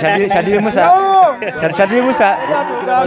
Shadiri Musa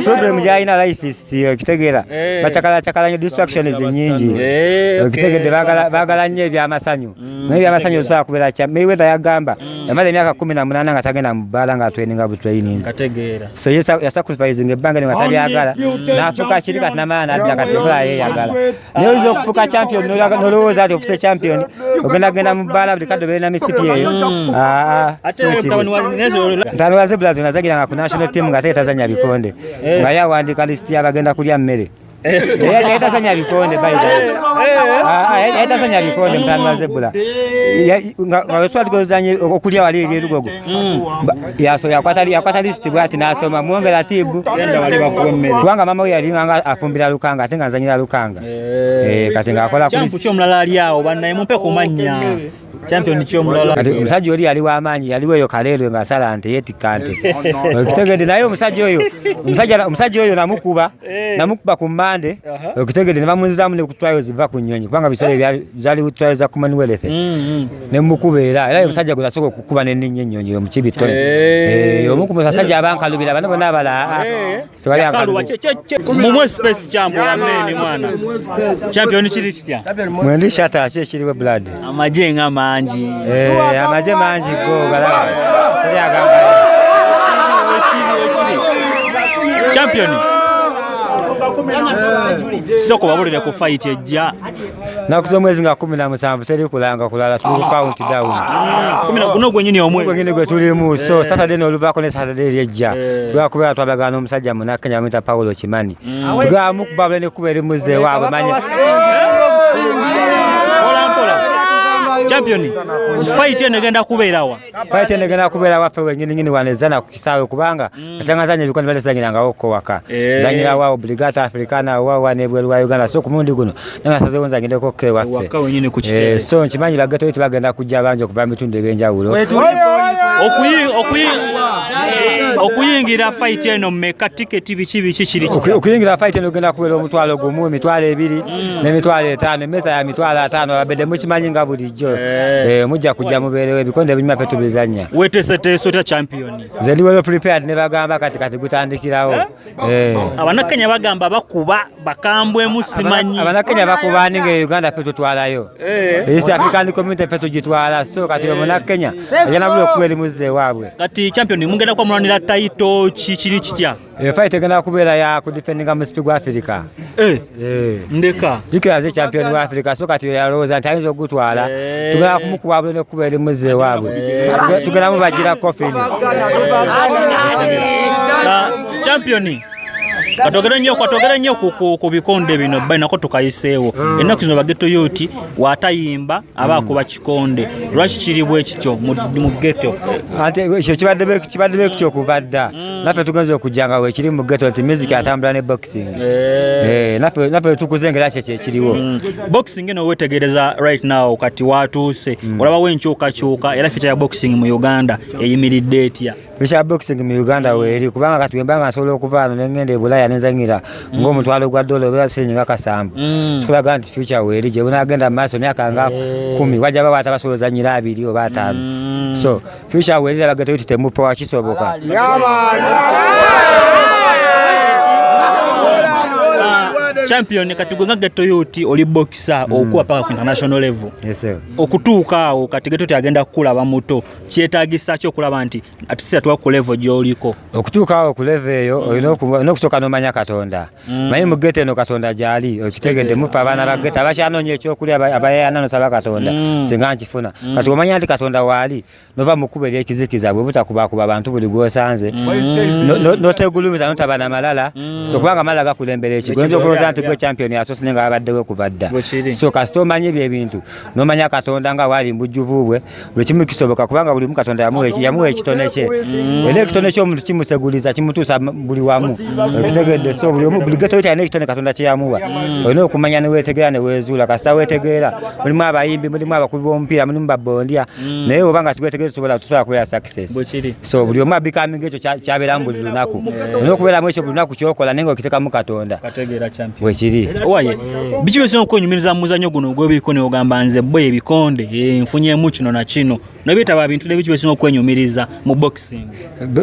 problem gyalina life is okitegeera Eh. bacakala cakala nnyo distractions nyingi Eh, okitegedde baagala nnyo ebyamasanyu naye ebyamasanyu osobola kubeera kya Mayweather yagamba yamala emyaka 18 nga tagenda mu bbaala nga traininga bu trainings Kategeera. So yasacrificing ebbanga lyo nga tabyagala n'afuuka kiri kati namala nadda kati okola yeeyagala naye oyinza okufuuka champion n'olowooza nti ofuse champion ogenda genda mu bbaala buli kadde obeere na misipi eyo. Aa, Ate so kiri. mutabani wa Nezo Mutabani wa Zebra zonna zagiranga ku national team nga ate tazanya bikonde nga ye awandiika lisiti y'abagenda kulya mmere naye tazanya bikonde, by the way. Ah, ah, yali tazanya bikonde mutabani wa Zebra. Nga bwe tuba tugozanye okulya wali eri erugogo yakwata lisiti bwati n'asoma mwongera tiibu Genda wali bakuwa emmere. Kubanga mama we yalinganga afumbira Lukanga ate nga nzanyira Lukanga. Eh, kati ng'akola ku Champ list. ki omulala ali awo bannaye mumpe ku mannya. Champion ki omulala? Kati omusajja oli yali w'amaanyi yaliwo eyo Kaleerwe ng'asala nte yeetikka nte okitegedde naye omusajja oyo omusajja oyo namukuba ku Mmande okitegedde ne bamunzizaamu ne ku trials va ku nnyonyi kubanga biseera byali trials za Commonwealth ne mukuba era ye omusajja gwe nasooka okukuba ne nninnya ennyonyi omu Kibitone. Omu ku basajja abankalubira bano bonna abalala tewali Yakaluba ankalubira. Mumwe space champ wa mene mwana. Champion kiri kitya? Mwendi shata ki ekiriwo blood. Amagye nga mangi. Eh, amagye mangi go galaba teri agamba. Wekiri. Champion. Sooka obabulire ku fight ejja. Naku z'omwezi nga 17 teri kulanga kulala tuli ku count down. Guno gwennyini omwezi. Gwenyini gwe tulimu so Saturday n'oluvaako ne Saturday eri ejja tugenda kubeera twabagana n'omusajja Munnakenya bamuyita Paulo Kimani tugenda mukuba bule nekkuba erimuzza ewaabwe manya. Mpola mpola. Champion, fight eno egenda kubeerawa? Fight eno egenda kubeera waffe wenyininyini wano ezana ku kisaawe kubanga katanga zanya ebikonde bale zanyirangawoko waka zanyirawo awo Brigata Africana wawa nebweru wa Uganda so ku mulundi guno nange nasazeewo nzanyireko ko ewaffe. Waka wennyini ku kitebe. Eh, so nkimanyi ba ghetto tebagenda kujja bangi okuva mu bitundu ebyenjawulo. Okuyingira fight eno mmeka tiketi biki biki kiri kitya? Okuyingira fight eno ogenda kubeera 10,000, 20,000 n'emitwalo 50 emmeeza ya 50,000 ababedde mukimanyi nga bulijjo. Eh, mujja kujja mubeerewo ebikonde ebinyuma ffe tubizannya. Weteeseteese otya champion? Nze ndi well prepared ne bagamba kati kati gutandikirawo. Eh. Abannakenya bagamba bakuba bakambwemu simanyi. Abannakenya bakuba ani nga e Uganda ffe tutwalayo East African Community ffe tugitwala so kati oyo Munnakenya agenda buli okuba erimuzza ewaabwe. Kati champion mugenda kuba mulwanira title ki kiri kitya? Fight egenda kubeera ya kudefendinga musipi gwa Africa. Eh. Ndeka. Jjukira ze champion wa Africa so kati yalowooza nti ayinza okugutwala tugenda kumukuba bule n'ekkuba erimuzza ewaabwe tugenda mubagira coffin. Champion katwogere nnyo ku bikonde bino balinako tukayiseewo ennaku zino ba ghetto youth waatayimba aba akuba kikonde lwaki kiri bwe kityo mu ghetto? Ate ekyo kibadde bwe kityo okuva dda naffe tugenza okujja nga weekiri mu ghetto nti music atambula ne boxing. Eh, naffe tukuze nga era kyekyo ekiriwo. Boxing eno wetegereza right now kati watuuse olabawo enkyukakyuka era future ya boxing mu Uganda eyimiridde etya? Future boxing mu Uganda weeri kubanga kati wemba nga nsobola okuva wano nengenda e Bulaya nenzanyira ng'omutwalo gwa dola oba siringi nga kasanvu kikulaga nti future weeri gye bunaagenda mu maaso myaka nga 10 wajja baba atabasobola ozanyira 20 oba 50 so future weeri ba ghetto youth temupowa kisoboka. Champion kati gwe nga ghetto youth oli boxer okuba paka ku international level Yes, sir. Okutuuka awo kati ghetto agenda kukulaba muto kyetaagisa ki okulaba nti ati si atuwa ku level gy'oliko? Okutuuka awo ku level eyo olina okusooka n'omanya Katonda manyi mu ghetto eno Katonda gyali okitegedde mufe abaana ba ghetto abakyanoonya ekyokulya abayayana nosaba Katonda singa nkifuna kati omanya nti Katonda waali nova mu kkubo eryekizikiza bwe butakubakuba abantu buli gwosanze notegulumiza notaba na malala so kubanga malala gakulembera ekigo oyinza okulowooza nti gwe champion asoose naye nga babaddewo kuva dda. Bwe kiri. So kasita omanya ebyo ebintu nomanya Katonda nga waali mbujjuvu bwe buli kimu kisoboka kubanga buli omu Katonda yamuwa ekitone kye era ekitone ky'omuntu kimuseguliza kimutuusa buli wamu okitegedde so buli omu buli ghetto alina ekitone Katonda kye yamuwa olina okumanya neweetegeera neweezuula kasita weetegeera mulimu abayimbi mulimu abakubi b'omupiira mulimu babondya naye oba nga tiwetegeera tusobola kubeera success. Bwe kiri. So buli omu abikaminga ekyo kyabeeramu buli lunaku olina okubeeramu ekyo buli lunaku kyokola naye nga okiteekamu Katonda. Kategeera champion. Bwekiri. Owaye, biki byosinga okwenyumiriza mu muzannyo guno ogw'ebikonde, ogamba nze bwe ebikonde nfunyemu kino na kino, nobyetaba bintu nebiki byosinga okwenyumiriza mu boxing?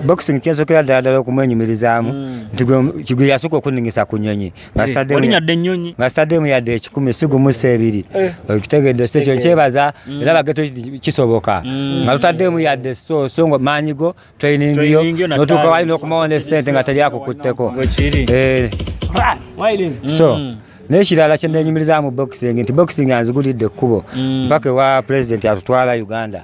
Boxing kyensookera ddala ddala okumwenyumirizaamu nti gwe yasooka okuningisa ku nnyonyi nga Walinyadde ennyonyi? Nga sitaddemu yadde 100, si gumu si ebiri, okitegedde? So ekyo nkyebaza era ba ghetto kisoboka nga totaddemu yadde so so nga maanyi go, training yo, Training yo na notuuka wali talent. n'okumawo ne ssente nga teryakukutteko. Bwekiri. So n'ekirala kye nenyumiriza mu boxing nti boxing anzigulidde ekkubo mpaka ewa president atutwala Uganda.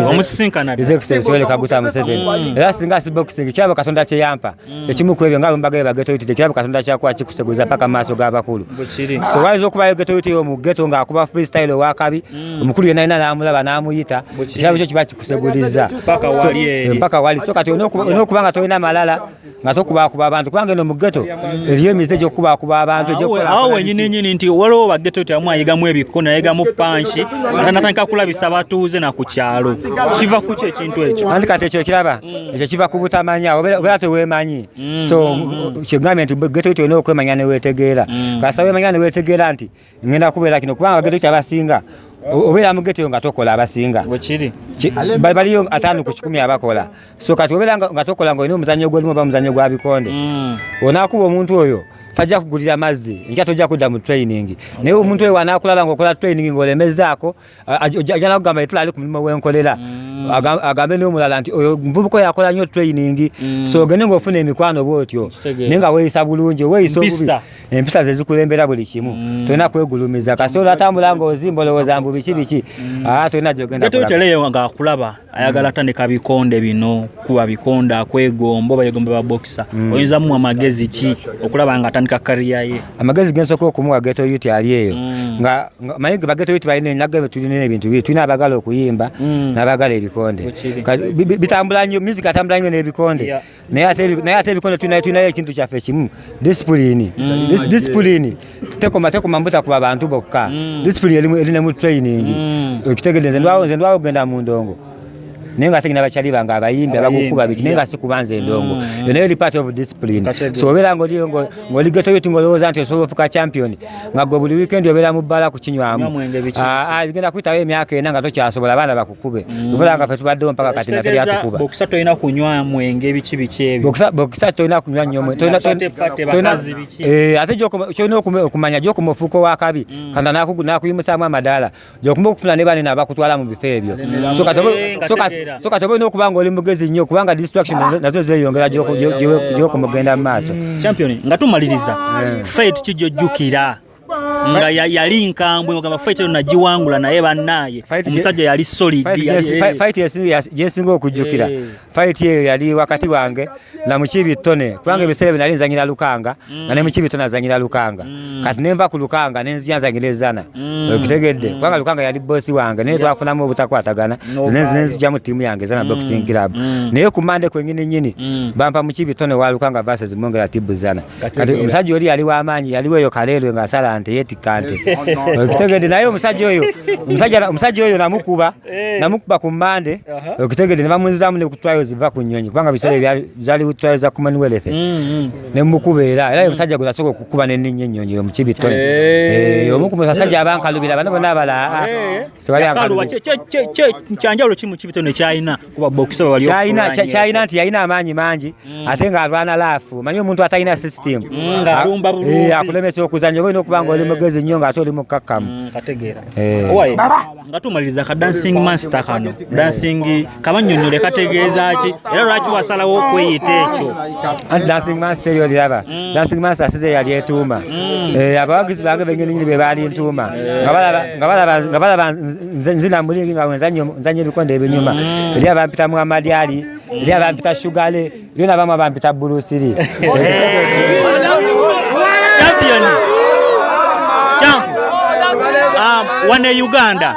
Omusisinkana His Excellency Yoweri Kaguta Museveni. Era singa si boxing, kirabo Katonda kye yampa kyekimu ku ebyo nga bwe mbagaye ba ghetto youth, ekirabo Katonda kyakuwa kikuseguza paka mu maaso g'abakulu. Bwekiri. So wayinza okubayo ghetto youth yo mu ghetto ng'akuba freestyle owakabi, omukulu yenna yenna n'amulaba n'amuyita, ekirabo kyo kiba kikuseguliza Paka wali eri. Mpaka wali. So kati olina okuba nga tolina malala, nga tokubaakuba abantu, kubanga eno mu ghetto eriyo emize egy'okubaakuba abantu, egy'okukola Awo biki. Wenyini nyini nti waliwo ba ghetto youth amu ayigamu ebikono, ayigamu punch, ate natandika kulabisa abatuuze na ku kyalo. Kiva ku ki ekintu ekyo? Anti kati ekyo kiraba, ekyo kiva ku butamanya, obeera teweemanyi. So kyegambye nti ghetto youth olina okwemanya neweetegeera. Kasita weemanya neweetegeera nti ngenda kubeera kino, kubanga ghetto youth abasinga obeera mu ghetto nga tokola, abasinga. Bwekiri. Baliyo 50 ku 100 abakola. So kati obeera nga tokola, ngaolina omuzannyo gwolimu oba omuzannyo gwa bikonde, onaakuba omuntu oyo tajja kugulira mazzi, enkya tojja kudda mu training. Naye omuntu oyo wanaakulaba ngaokola training ng'olemezaako, ajja nakugamba etula ali ku mulimu wenkolera. Agambe n'omulala nti oyo muvubuka oyo akola nnyo training. So ogende ng'ofuna emikwano bwotyo, Kitegeera. naye nga weeyisa bulungi, weeyisa obubi. Mpisa. Empisa ze zikulembera buli kimu. Tolina kwegulumiza. Kasita olatambula ng'ozimba, olowooza mbu biki biki, tolina gyogenda Ghetto kulaga. Teleyo ng'akulaba ayagala atandika bikonde bino, kuba bikonde, akwegomba oba yegomba ba boxer, oyinza muwa amagezi ki okulaba nga atandika career ye? Amagezi gensooka okumuwa ghetto youth ali eyo, nga manyi ba ghetto youth balina nagge, tulina ebintu bibiri: tulina abagala okuyimba n'abagala ebikonde. Bwekiri. Bitambula nnyo, music atambula nnyo n'ebikonde. Naye ate ebikonde tulinayo ekintu kyaffe kimu, discipline. Discipline tekoma mbutakuba bantu bokka. Discipline eri ne mu training. Okitegedde? Nze ndwawo okugenda mu ndongo, naye nga ate ngina bakyali bange abayimbi abagukuba biki, naye nga sikuba nze endongo. Yo nayo eri part of discipline. Kategeera. So obeera ng'oli ghetto youth ng'olowooza nti osobola ofuuka champion nga gwe buli weekend obeera mu bbala kukinywamu. Nywa mwenge biki. Zigenda kuyitawo emyaka 4 nga tokyasobola, abaana bakukube. Tubula nga ffe tubaddewo mpaka kati nga teri atukuba. Boxer tolina kunywa mwenge biki biki ebyo. Boxer tolina kunywa nnyo Pate, pate, bakazi biki. Ate kyolina okumanya gyokoma ofuuka owakabi, kanda nakuyimusaamu amadaala, gyokoma okufuna ne banene abakutwala mu bifo ebyo. So kati Nga tegeera. So kati oba olina okuba nga oli mugezi nnyo, kubanga distraction nazo zeeyongera gyokoma ogenda mu maaso. Champion, nga tumaliriza, fight ki gyojjukira nga yali nkambwe, ogamba fight eno nagiwangula, naye bannaaye omusajja yali solid? Fight fight gyensinga okujjukira, fight eyo yali wakati wange na Mukiibi Ttone, kubanga ebiseera ebyo nali nzanyira Lukanga, nga ne Mukiibi Ttone azanyira Lukanga. Kati nenva ku Lukanga nenzija nzanyira Ezana, okitegedde? Kubanga Lukanga yali bosi wange, naye twafunamu obutakwatagana. Novaayo. Nenzija mu ttiimu yange Ezana Boxing Club. Naye ku Mande kwenyini nyini bampa Mukiibi Ttone wa Lukanga versus Mwongera Tibu Zana. Kati omusajja oli yali w'amaanyi, yaliwo eyo Kaleerwe ng'asala nte yeetikka nte, okitegedde? Naye omusajja oyo omusajja oyo namukuba ku Mande, okitegedde? Ne bamunzizaamu ne ku trials va ku nnyonyi, kubanga biseera byali trials za Commonwealth, ne mukuba. Era ye omusajja gwe nasooka okukuba nenninnya ennyonyi, oyo Mukiibi Ttone. Omu ku basajja abankalubira bano bonna abalala, tewali Yakaluba. ankalubira. Kyanjawulo ki Mukiibi Ttone kyalina kuba boxer bali? Kyalina nti yalina amaanyi mangi, ate ng'alwana rough. Manyi omuntu atalina system Ng'alumba bulungi. Akulemesa okuzannya. Oba olina okuba nga oli mugezi nnyo ng'ate oli mukkakkamu. Kategeera. Eh. Owaye, nga tumaliriza, ka dancing master kano, dancing kabannyonnyole kategeeza ki, era lwaki wasalawo okweyita ekyo? Anti dancing master eyo oliraba, dancing master asize yali etuuma. Abawagizi bange benyini nyini be baali ntuuma, nga balaba nze nzina mu ring nga nzanya ebikonde ebinyuma. Eri abampita Muhammad Ali, eri abampita Sugar Ray, eri nabamu abampita Bruce Lee. Champion, champ, wano e Uganda.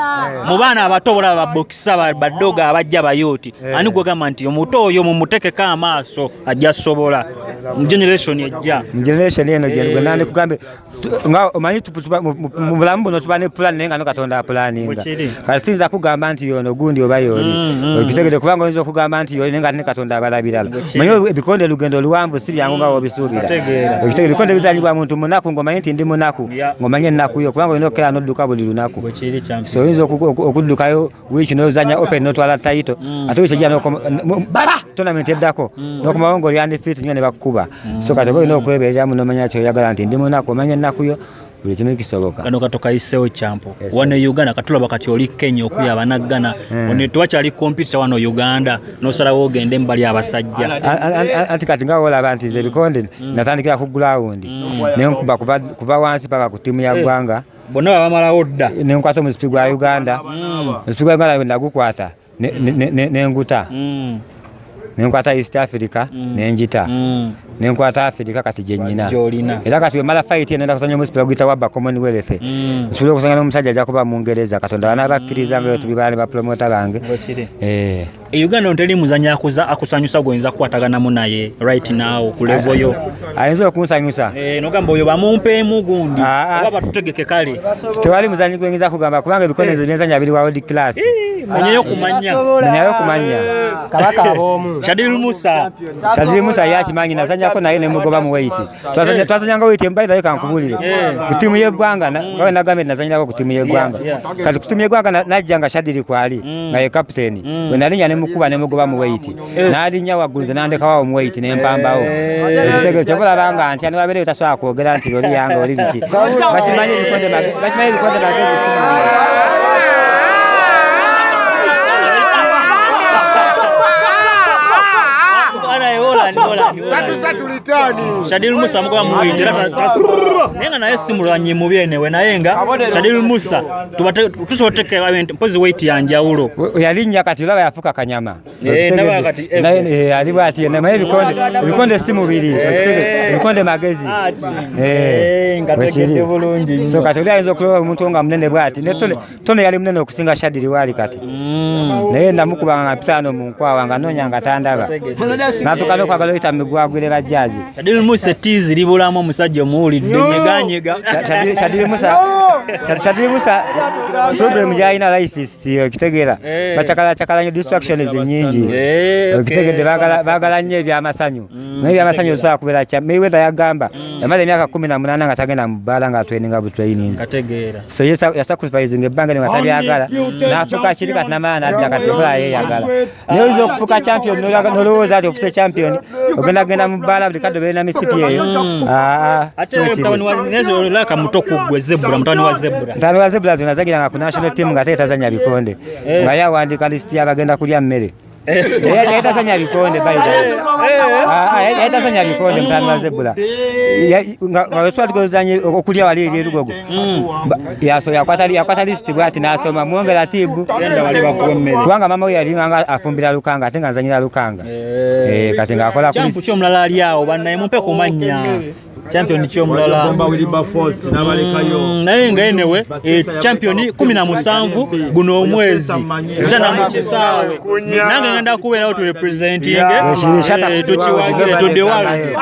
Mu baana abato bolaba babokisa badoga abajja bayoti, ani gwegamba nti omuto oyo mumutekeko amaaso ajja sobola mu generation ejja? Mu generation eno gye nandikugambe nga omanyi mu bulamu buno tuba ne plan, naye nga no Katonda apulaninga. Bwekiri. Kati siyinza kugamba nti yono gundi oba yooli, okitegedde? Kubanga oyinza okugamba nti yooli, naye nga ate ne Katonda abalabirala. Manyi ebikonde lugendo luwanvu, si byangu nga wobisuubira. Otegeera. Okitegedde? Ebikonde bizanyibwa muntu munaku, ng'omanyi nti ndi munaku, ng'omanyi ennaku yo, kubanga olina okukera n'odduka buli lunaku. Bwekiri, champion. So oyinza okuddukayo wiiki n'ozanya open n'otwala title, ate wiiki ejja tournament eddako n'okomawo ng'oli undefeated nnyo ne bakkuba. So kati oba olina okwebeereramu n'omanya kyoyagala nti ndi munaku, omanya ennaku yo, buli kimu kisoboka. Kano katokayiseewo, champ. Yes, Wano e Uganda katulaba kati oli Kenya okubya abanaggana, ono tewakyali kompyuta wano Uganda, nosalawo ogende mubali abasajja. Anti kati nga wolaba nti nze ebikonde natandikira ku ground, nenkuba kuva wansi paka ku ttiimu ya ggwanga. Bonna babamalawo dda. Nenkwata omusipi gwa Uganda. Omusipi gwa Uganda nagukwata nenguta. Nenkwata East Africa nenjita. Nenkwata Africa kati gyenyina. Gy'olina. Era kati wemala fight eno, enda kuzanya omusipi baguyita wabba Commonwealth. Nsobola okusanga n'omusajja ajja kuba Mungereza, Katonda anabakkiriza nga tubibala ne bapromota bange. Bwekiri. Eh. E Uganda ono teri muzanyi akusanyusa gwoyinza kukwataganamu naye right now ku level yo? Ayinza okunsanyusa? Eh, nogamba oyo bamumpeemu gundi Ah, ah. oba batutegeke kale. Tewali muzanyi gwenyinza kugamba, kubanga ebikonde nze byenzanya biri world class. Menyeyo kumanya. Menyayo kumanya. Kabaka ab'omu. Shadil Musa. Shadiri Musa ye akimanyi, nazanyako naye nemugoba mu weight. Twazanyanga weight embayi naye kankubulire ku ttiimu y'eggwanga nga bwe nagambye nti nazanyirako ku ttiimu y'eggwanga. Kati ku ttiimu y'eggwanga najja nga Shadiri kwali nga ye kapiteeni. Bwe nalinnya ne mukuba ne mugoba mu weight, n'alinnya waggulu, nze nandekawo mu weight ne mpambawo. Ekitegeero kyova olaba nga ntya newabeereyo tasobola kwogera nti oli yange oli biki. Bakimanyi ebikonde bakimanyi ebikonde magezi si mangu. Shadil Musa mugoba mu weight era naye nga naye si mulwanyi mubi enewe, naye nga Shadil Musa tusobola oteeka mpozi weight ya njawulo. Yalinnya kati olaba yafuka kanyama. Eh, ndaba kati Okitegedde? Naye ali bw'ati, naye ebikonde si mubiri. Okitegedde? Ebikonde magezi. Ati. Eh, Nga bwe kiri. tegedde bulungi nnyo. So kati oli ayinza okulaba omuntu nga munene bw'ati, ne Tone yali munene okusinga Shadiri waali kati, naye namukubanga nga mpita wano mu nkwawa nga noonya nga tandaba, natuuka n'okwagala oyita mu migwagwire bajjaaji. Shadil Musa ettiizi libulamu omusajja omuwulidde nyeganyega. Shadiri Musa problem gyalina life is okitegeera, bacakala cakala nnyo, distractions nyingi. Okitegedde? Baagala nnyo ebyamasanyu, naye ebyamasanyu osobola kubeera kya Mayweather yagamba yamala emyaka 18 nga tagenda mu bbaala, nga traininga bu trainings. Kategeera. So ye yasacrificing ebbanga nga tabyagala n'afuuka kiri kati namala nadda kati okola yeeyagala. Naye oyinza okufuuka champion n'olowooza nti ofuse champion, ogenda genda mu bbaala buli kadde obeere na misipi eyo. Aa, Ate si bwe kiri. mutabani wa nezolaka muto ku ggwe, Zebra, mutabani wa Zebra. Mutabani wa Zebra nazagiranga ku national team nga ate tazanya bikonde, nga ye awandiika lisiti y'abagenda kulya mmere. Naye tazanya bikonde, by the way. Ah, ah, yali tazanya bikonde mutabani wa Zebra. Nga bwe tuba tugozanye okulya wali eri erugogo, yakwata lisiti bwati n'asoma mwongera tiibu. Genda wali bakuwa emmere. Kubanga mama we yalinganga afumbira Lukanga, ate nga nzanyira Lukanga. Eh, kati ng'akola ku Champ lisiti. ki omulala ali awo bannaye mumpe ku mannya? Champion ki omulala? Gomba Wilberforce n'abalekayo. Naye nga enewe champion 17 guno omwezi zana mu kisaawe, nange ngenda kubeerawo tu representing Wekiri, shut up. tukiwagire to the world.